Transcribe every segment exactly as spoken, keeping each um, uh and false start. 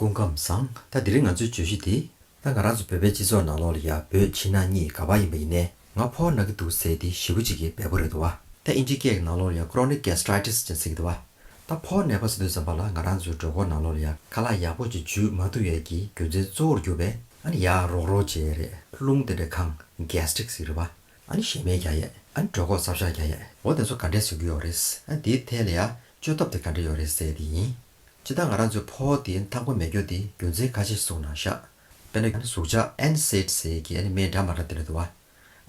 སྐུ་ཁམས་བཟང་། ད་དེ་རིང་ང་ཚོའི་བརྗོད་གཞི་འདི། ད་ང་རང་ཚོ་བོད་པའི་སྤྱི་ཚོགས་ནང་ལོགས་ལ་ཡ་བོད་ཕྱི་ནང་གཉིས་ག་པར་ཡིན་པ་ཡིན་ནའི་ང་ཕོ་ན་གི་འདུག་ཟེར་དེ་ཞེ་པོ་ཅིག་གི་འབེལ་པོ་རེད་འདུག་བ། ད་ཨིན་ཇི་སྐད་ཀྱི་ནང་ལོགས་ལ་ཡ་chronic gastritis་ཅེས་ཟེར་གི་འདུག་བ། ད་ཕོ་ནད་པ་ཟེར་དུས་ཙམ་པ་ལ་ང་རང་ཚོའི་གྲོད་ཁོག་ནང་ལོགས་ལ་ཡ་ཁ་ལག་ཡག་པོ་ཅིག་འཇུ་མ་ཐུབ་ཡས་ཀྱི་རྒྱུ་མཚན་གཙོ་བོར་གྱུར་པའི་ཨ་ནི་ཡ་རོག་རོག་བྱེད་ཡས་རེད། རླུང་དེ་འདྲ་གང་gastric་ཟེར་གི་རེད་བ། ཨ་ནི་ཞེ་མེར་རྒྱག་ཡས། ཨ་ནི་གྲོད་ཁོག་གསར་བཞག་རྒྱག་ཡས། འོ་དེ་ཚོ་ག་འདྲས་བཟོ་གི་ཡོད་རེད། ཨ་དེའི་ཐད་ལ་ཡ་བཅོས་ཐབས་དེ་ག་འདྲས་ཡོད་རེད་ཟེར་དེ་ཡིན། སྤྱིར་བཏང་ང་རང་ཚོའི་ཕོ་དེ་ཐང་པོ་མེད་རྒྱུ་དེ་རྒྱུ་མཚན་ཁ་ཤས་གསུངས་གནང་ཤག་དཔེར་ན་ཟུག་གཅོག་ཨེན་སེ་ཌི་ཟེར་གྱི་ཨ་ནི་སྨན་འདྲ་མ་འདྲ་དེ་རེད་འདུག་བ།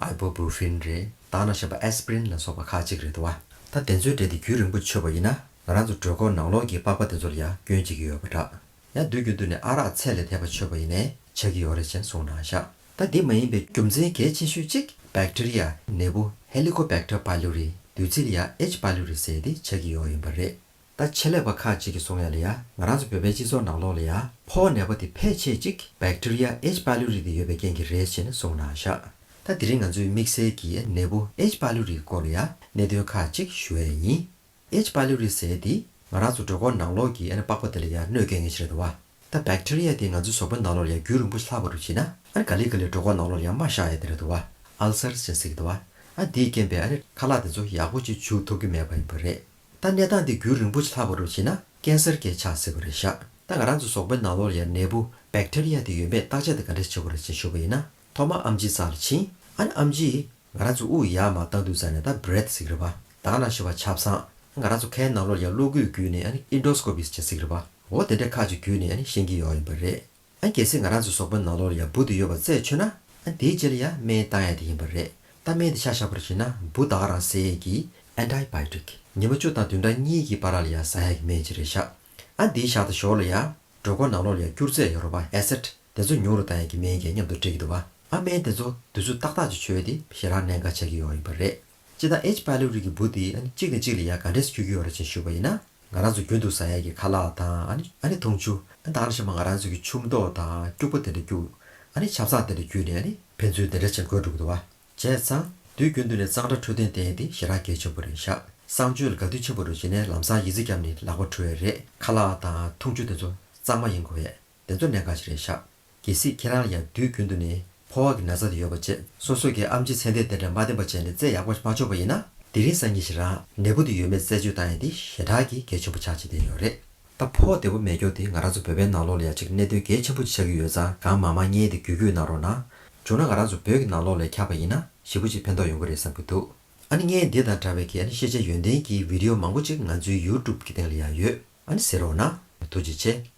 ཨའི་བུ་པུ་རོ་ཕིན་རེད། ད་ནང་བཞིན་པ་ཨེ་སི་པི་རིན་ལ་སོགས་པ་ཁག་ཅིག་རེད་འདུག་བ། ད་དེ་ཚོའི་གྲས་དེ་རྒྱུན་རིང་པོ་མཆོད་པ་ཡིན་ན་ང་རང་ཚོ་གྲོད་ཁོག་ནང་ལོགས་ཀྱི་པགས་པ་དེ་ཚོ་ལ་ཡ་སྐྱོན་བྱེད་ཀྱི་ཡོད་པ་འདྲ། ཡང་དུས་རྒྱུན་དུ་ནས་ཨ་རག་ཚད་ལས་འདས་པ་མཆོད་པ་ཡིན་ནའི་ཆགས་ཀྱི་ཡོད་རེད་ཅེས་གསུངས་གནང་ཤག་ད་དེ་མ་ཡིན་པའི་རྒྱུ་མཚན་གལ་ཆེ་ཤོས་གཅིག་བེག་ཊི་རི་ཡ་ནད་འབུ་Helicobacter pylori། བསྡུས་ཚིག་ལ་ཡ་ཨེཆ་པའི་ལོ་རི་ཟེར་དེ་ཆགས་ཀྱི་ཡོད་ཡིན་པ་རེད། ད་ཆེད་ལས་པ་ཁག་ཅིག་གིས་གསུང་ཡ་ལ་ཡ་ང་རང་ཚོ་བོད་པའི་སྤྱི་ཚོགས་ནང་ལོགས་ལ་ཡ་ཕོ་ནད་པ་དེ་ཕལ་ཆེར་གཅིག་བེག་ཊི་རི་ཡ་ཨེཆ་པའི་ལོ་རི་དེ་ཡོད་པའི་རྐྱེན་གྱིས་རེད་ཅེས་ནས་གསུངས་གནང་ཤག་ད་དེ་རིང་ང་ཚོའི་དམིགས་བསལ་གྱི་ནད་འབུ་ཨེཆ་པའི་ལོ་རིའི་སྐོར་ལ་ཡ་གནད་དོན་ཁག་ཅིག་ཞུ་ཡ་ཡིན། ཨེཆ་པའི་ལོ་རི་ཟེར་དེ་ང་རང་ཚོ་གྲོད་ཁོག་ནང་ལོགས་ཀྱི་ཨ་ནི་པགས་པ་དེ་ལ་ཡ་གནོད་སྐྱེལ་མཁན་ཞིག་རེད་འདུག་བ། ད་བེག་ཊི་རི་ཡ་དེ་ང་ཚོའི་གཟུགས་པོའི་ནང་ལོགས་ལ་ཡ་རྒྱུན་རིང་པོ་ཞིག་ལྷག་པ་རུ་ཕྱིན་ན་ཨ་ནི་ག་ལེ་ག་ལེ་གྲོད་ཁོག་ནང་ལོགས་ལ་ཡ་རྨ་བཞག་ཡ་དེ་རེད་འདུག་བ། ཨལ་སར་ཟེར་ཟེར་གི་འདུག་བ། ཨ་དེའི་རྐྱེན་པས་ཨ་ནི་ཁ་ལག་དེ་ཚོ་ཡག་པོ་ཅིག་འཇུ་ཐུབ་ཀྱི་མེད་པ་ཡིན་པ་རེད། ད་གནས་སྟངས་དེ་རྒྱུན་རིང་པོ་ཞིག་ལྷག་པ་རུ་ཕྱིན་ན་ཀེན་སར་གྱི་ཆགས་སྲིད་པ་རེད་ཤག་ད་ང་རང་ཚོ་གཟུགས་པོའི་ནང་ལོགས་ལ་ཡ་ནད་འབུ་བེག་ཊི་རི་ཡ་དེ་ཡོད་མེད་བརྟག་དཔྱད་དེ་ག་འདྲས་བྱེད་དགོས་རེད་ཅེས་ཞུས་པ་ཡིན་ན། ཐོག་མར་ཨེམ་ཆི་རྩ་ལ་ཕྱིན། ཨ་ནི་ཨེམ་ཆི་ང་རང་ཚོ་དབུགས་ཡར་མར་བཏང་དུས་ཙམ་ནས་ད་བྷི་རེད་ཟེར་གི་རེད་པ། ད་ག་ནང་བཞིན་པ་ཆབ་གསང་། ང་རང་ཚོ་ཁའི་ནང་ལོགས་ལ་ཡ་གློག་སྐུད་བརྒྱུད་ནས་ཨ་ནི་ཨིན་ཌོ་སི་ཀོ་པི་ཟེར་གི་རེད་པ། འོ་དེ་འདྲའི་ཁག་ཅིག་བརྒྱུད་ནས་ཨ་ནི་ཤེས་ཀྱི་ཡོད་ཡིན་པ་རེད། ཨ་གལ་སྲིད་ང་རང་ཚོའི་གཟུགས་པོའི་ནང་ལོགས་ལ་ཡ་འབུ་དེ་ཡོད་པ་རྩད་ཆོད་ན། ཨ་དེའི་རྗེས་ལ་ཡ་སྨན་བཏང་ཡ་དེ་ཡིན་པ་རེད། ད་སྨན་དེ་ཆ་བཞག་པར་བྱས་ན་འབུ་ད་ག་རང་བསད་ཡས་ཀྱི་ཨེན་ཊི་བྷི་ཡོ་ཊིག་ཉི་མ་བཅུ་དང་བདུན་ཕྲག་གཉིས་ཀྱི་བར་ལ་ཡ་ཟ་ཡ་གི་སྨན་ཅིག་རེད་ཤག་ཨ་དེའི་ཞག་དང་ཞོར་ལ་ཡ་གྲོད་ཁོག་ནང་ལོགས་ལ་ཡ་སྐྱུར་རྫས་ཡོད་རེད་པ། ཨེ་སི་ཌི། དེ་ཚོ་ཉུང་རུ་བཏང་ཡས་ཀྱི་སྨན་གྱིས་མཉམ་དུ་སྤྲད་ཀྱི་འདུག་བ། ཨ་སྨན་དེ་ཚོ་དུས་ཚོད་ཏག་ཏག་ཅིག་མཆོད་ཡས་དེ་ཞེ་དྲག་གནད་འགག་ཆགས་ཀྱི་ཡོད་ཡིན་པ་རེད། སྤྱིར་བཏང་ཨེཆ་པའི་ལོ་རི་གི་འབུ་དེ་ཨ་ནི་གཅིག་ནས་གཅིག་ལ་ཡ་ག་འདྲས་སེ་འཁྱུད་ཀྱི་ཡོད་རེད་ཅེས་ཞུས་པ་ཡིན་ན། ང་རང་ཚོ་རྒྱུན་དུ་ཟ་ཡས་ཀྱི་ཁ་ལག་དང་ཨ་ནི་ཨ་ནི་འཐུང་ཆུ། ཨ་ནི་ད་ག་ནང་བཞིན་པ་ང་རང་ཚོ་གི་ཆུ་མདོག་དང་སྐྱུག་པ་དེ་འདྲ་བརྒྱུད། ཨ་ནི་ཆབ་གསང་དེ་འདྲ་བརྒྱུད་ནས་ཨ་ནི་ཕན་ཚུན་དེ་འདྲ་བྱས་འགོས་འགྲོ་གི་འདུག་བ། བྱས་ཙང་དུས་རྒྱུན་དུ་ནས་གཙང་སྦྲ་འཕྲོད་བསྟེན་བསྟེན་ཡས་དེ་ཞེ་དྲག་གལ་ཆེན་པོ་རེད་ཤག་གསང་སྤྱོད་ལ་དགའ་སྡུག་ཆེན་པོ་རུ་བྱས་ནས་ལམ་སང་ཡི་ཙི་བརྒྱབ་ནས་ལག་པ་འཁྲུ་ཡས་རེད། ཁ་ལག་དང་འཐུང་ཆུ་དེ་ཚོ་གཙང་མ་ཡིན་དགོས་ཡས། དེ་ཚོ་གནད་འགག་ཅིག་རེད་ཤག་གལ་སྲིད་ཁྱེད་རང་ལ་ཡང་དུས་རྒྱུན་དུ་ནས་ཕོ་བ་གི་ན་ཚ་དེ་ཡོད་པ་བྱས། སོ་སོ་གི་ཨེམ་ཆི་ཚད་ལྡན་དེ་འདྲ་མ་བསྟེན་པ་བྱས་ནས་རྩེད་ཡག་པོ་མ་འཇོག་པ་ཡིན་ན། དེ་རིང་སང་ཉིན་ཞིག་རང་ནད་འབུ་དེ་ཡོད་མེད་རྩད་གཅོད་བཏང་ཡས་དེ་ཞེ་དྲག་གི་གལ་ཆེན་པོ་ཆགས་བྱས་བསྡད་ཡོད་རེད། ད་ཕོ་བ་བདེ་པོ་མེད་རྒྱུ་དེ་ང་རང་ཚོ་བོད་པའི་ནང་ལོགས་ལ་ཡང་ཅིག་གནད་དོན་གལ་ཆེན་པོ་ཅིག་ཆགས་ཀྱི་ཡོད་ཙང་། གང་མང་མང་བརྙན་དེ་བརྒྱུད་སྐྱོད་གནང་རོགས་གནང་། བྱུང་ན་ང་རང་ཚོ་བོད་ཀྱི་ནང་ལོགས་ལ་ཁྱབ་པ་ཡིན་ན་ཞེ་པོ་ཅིག་ཕན་ཐོགས་ཡོང་གི་རེད་བསམ་གྱི་འདུག་ཨ་ནི་བརྙན་འདི་དང་འདྲ་བའི་གི་ཨ་ནི་ཤེས་བྱ་ཡོན་ཏན་གྱི་བི་ཌི་ཡོ་མང་པོ་ཅིག་ང་ཚོའི་ཡུ་ཊུབ་གི་སྟེང་ལ་ཡང་ཡོད། ཨ་ནི་གཟིགས་རོགས་གནང་། ཐུགས་རྗེ་ཆེ།